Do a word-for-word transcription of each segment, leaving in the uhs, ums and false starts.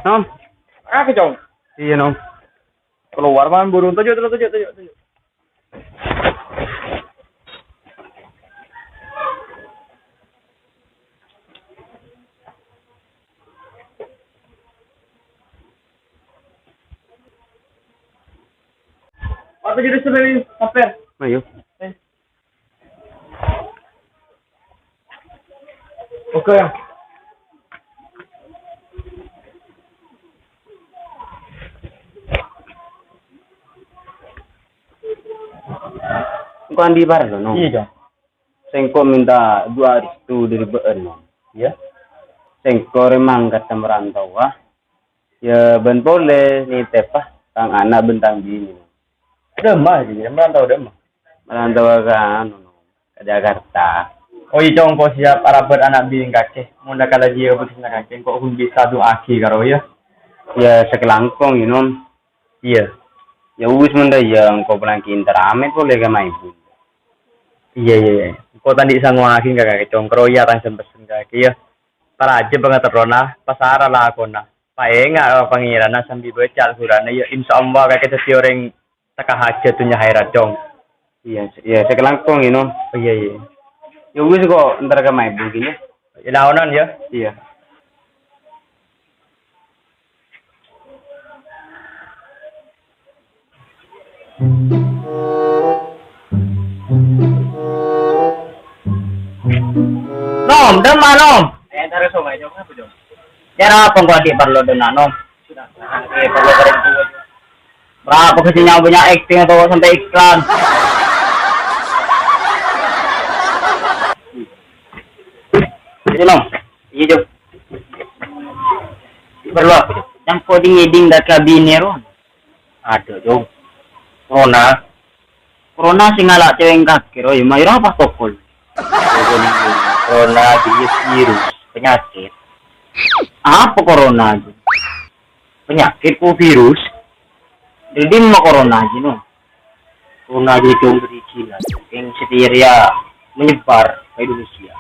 Nom. Apa, Cong? Iyâ, Nom. Kalowar, man, buru. Toju', toju', toju', toju'. Apa jadi sering sampai? Ayo. Eh. Oke, ya. Engko' andi' parlo, no? Iyâ, Cong. Sèngko' mènta du'a restu dhâri bâ'na, no? Iyâ. Sèngko' rè mangkat ka marantawa. Iyâ, bân polè nitèpa tang ana' bân tang binè. Dâ'emma, Ji? Marantawa dâ'emma? Marantawa ka, anu, no, ka Jakarta. Oh, iyâ, Cong, engko' siap arabât ana' binè kakè. Mon la kala jiyâ kaputusanna kakè, engko' ghun bisa du'aaghi karo, yâ? Iyâ, sakalangkong, yâ, Nom. Iyâ. Yâ wis, mon dâ' iyâ, engko' palanggi èntar amèt polè ka Maibun. Iyâ, iyâ, iyâ. Engko' ta' andi' sangowaaghi ka kakè, Cong, karo, yâ, tang sen-pessen kakè, yâ. Parajâ pangaterrona, pasara lakona. Paènga' ka Pangèranna sambi bâca Al-Qur'anna, yâ, insya Allah kakè dhâddhi orèng tekka hajhât dhunnya akhèrat, Cong. Iyâ, iyâ, sakalangkong, yâ, Nom. Iyâ, iyâ. Yâ wis, engko' èntar ka Maibun, ghi, yâ. Yâ, laonan, yâ. Iyâ. Nom, dâ'emma, Nom? Eh, entar ka somai, Cong. Apa, Cong? Yâ, apa engko' andi' parlo dâ'enna', Nom? Sudah. Nah, oke, parlo karen tua, Cong. Berapa kecilnya punya acting atau sampai iklan? Ini, Nom. Iyâ, Cong. Parlo apa, Cong? Cangko ding-ngèding dâ' ka binè rowa. Adhu, Cong. Corona. Corona sè ngala' cèwèng kakè rowa, yâ, mayu apa tokol? Corona jârèya virus, penyakit. Apa corona, Cong? Penyakit po virus? Dhâddhi ma' corona, Ji, no? Corona jârèya, Cong, bâdâ è Cina, Cong. Sè satèya rèya menyebar ka Indonesia.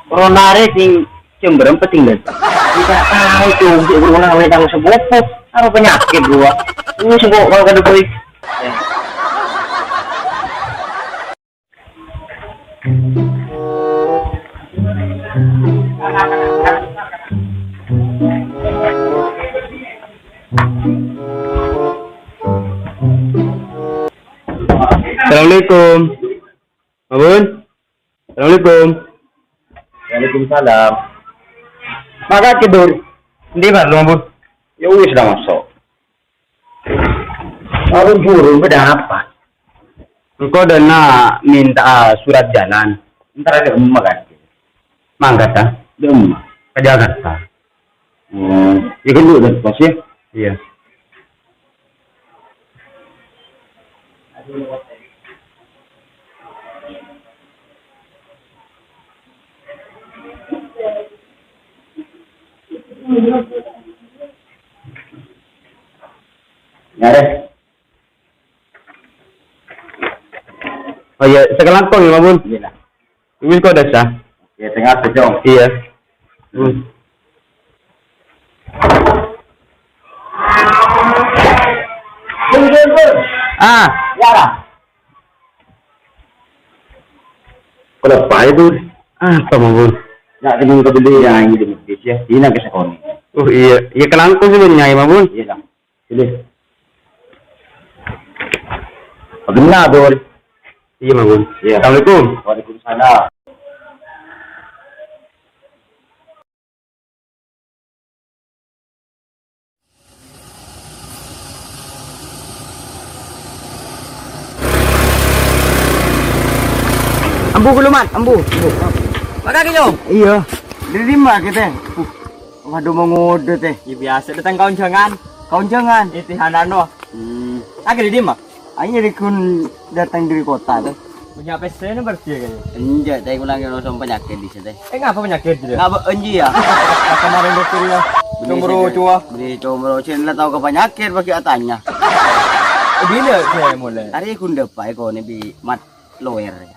Corona rè sè Jember empat tinggal. Tidak tahu, Cong, sè corona wè tang sè bopo. Apa penyakit, bro? Ini sengko' kalau kada boy. Assalamualaikum. Mabun? Assalamualaikum. Waalaikumsalam. Maka tidur. Endi, Pak, lu, Mabun? Ya wis, dah masuk. Mabun, buru, bâdâ apa? Engko' dâ'enna' minta surat jalan. Entar ada emma kan? Mangkat, ah? Ada emma. Ka Jakarta. Oh, ya kan dulu dari pos ya? Iya. Ya, deh. Oh iya, sakalangkong ya, Mabun? Iya, nah. Wis kok dasa? Ya, tengah bojong. Iya. Hmm. Ah. Ya, lah. Kalau apa itu? Apa, Mabun? Ya, ini kebeli yang ini, ya. Ini ke sekolah. Oh iya, iya, kelangkong sih, Bun, Nyai, Mabun. Iya, lah. Sini. Benar, Dul. Iya, Mabun. Iya. Assalamualaikum. Waalaikumsalam. Ambu, guluman, ambu, ambu. Makasih, Cong. Iya. Dari lima kita. Uh, waduh, mau ngode teh. Ya biasa, datang kaunjangan. Kaunjangan? Itihanan, wah. Hmm. Lagi di mana? Ayo, Rikun datang dari kota teh. Punya pesta ini berarti ya, kayaknya? Enggak, teh, kurang kena sama penyakit di sini. Eh, ngapa penyakit dia? Ngapa enji ya? Kemarin dokternya. Beli combro sini, cua. Beli combro, sini lah tahu ke penyakit, bagi atanya. Eh, bila saya mulai? Hari Rikun dapat, kok, ini bi mat lower ya.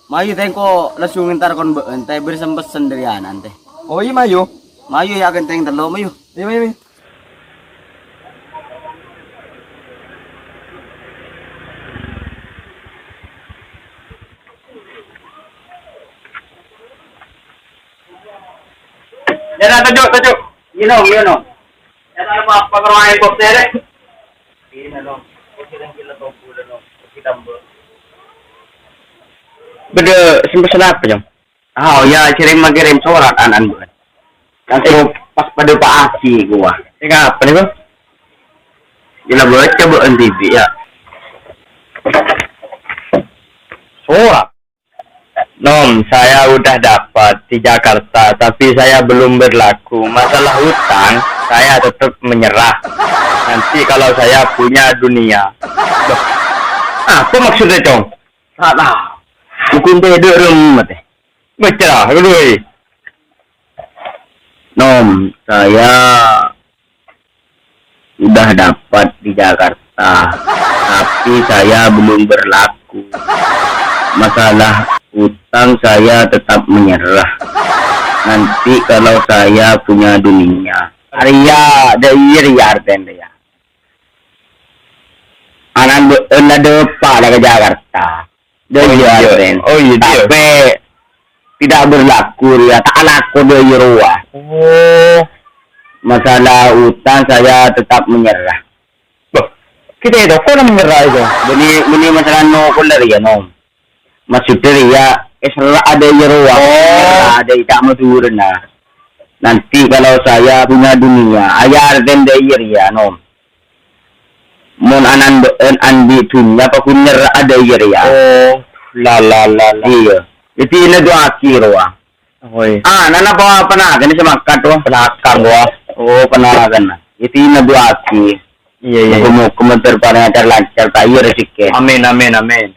Mayu teh engko' langsung entar kon bâ'en teh, beri sempesen dari anan teh. Oh iya, mayu. Mayu ya, ghenteng tello', mayu. Ayo, ayo, ayo. Ya, dah, tajuk, tajuk. Minum, minum. Ya, tak apa-apa, kalau main box deh. Ini, no. Oke, dan kita tunggu dulu, no. Kita ambil. Bâdâ sè pesen apa, Cong? Oh, ya, kirim, kirim surat, an-, an-, kan pas pada Pak Haji gua. Ini apa nih, Bang? Gila, baca, Bu, N T V, ya. Surat. Nom, saya udah dapat di Jakarta, tapi saya belum berlaku. Masalah utang, saya tetap menyerah. Nanti kalau saya punya dunia. Loh, apa maksudnya, Cong? Tak tahu. Hukum teh dulu, mate. Baca, dulu, eh. Nom, saya udah dapat di Jakarta, tapi saya belum berlaku. Masalah utang saya tetap menyerah. Nanti kalau saya punya dunia. Arèya, dâ' iyâ rèya artèna rèya. Anan bâ'ân la dâpa' la ka Jakarta. Dâ' iyâ artèna. Oh, iya, dia. Tapè tidak berlaku rèya, ta' alako dâ' iyâ rowa. Oh. Masalah utang saya tetap menyerah. Loh, kita itu kok menyerah itu? Bânnè, bânnè masalah nokol dâ' rèya, Nom. Maksudnya rèya, eh, serra' dâ' iyâ rowa. Oh. Serra' dâ' iyâ ta' Madhurâna. Nanti kalau saya punya dunia, arèya artèna dâ' iyâ rèya, Nom. Mon anan bâ'ân andi' dhunnya, paghun nyerra'a dâ' iyâ rèya. Oh, la, la, la, la. Iyâ. Dhâddhi, ènna du'aaghi rowa. Oh, iya. Ah, nana pa-, panagana sè mangkat, rowa. Panakar, rowa. Oh, panagana. Dhâddhi, ènna du'aaghi. Iya, iya. Moga-moga mandhâr parèngaghi lancar, ta' iyâ rejhekkè. Amin, amin, amin.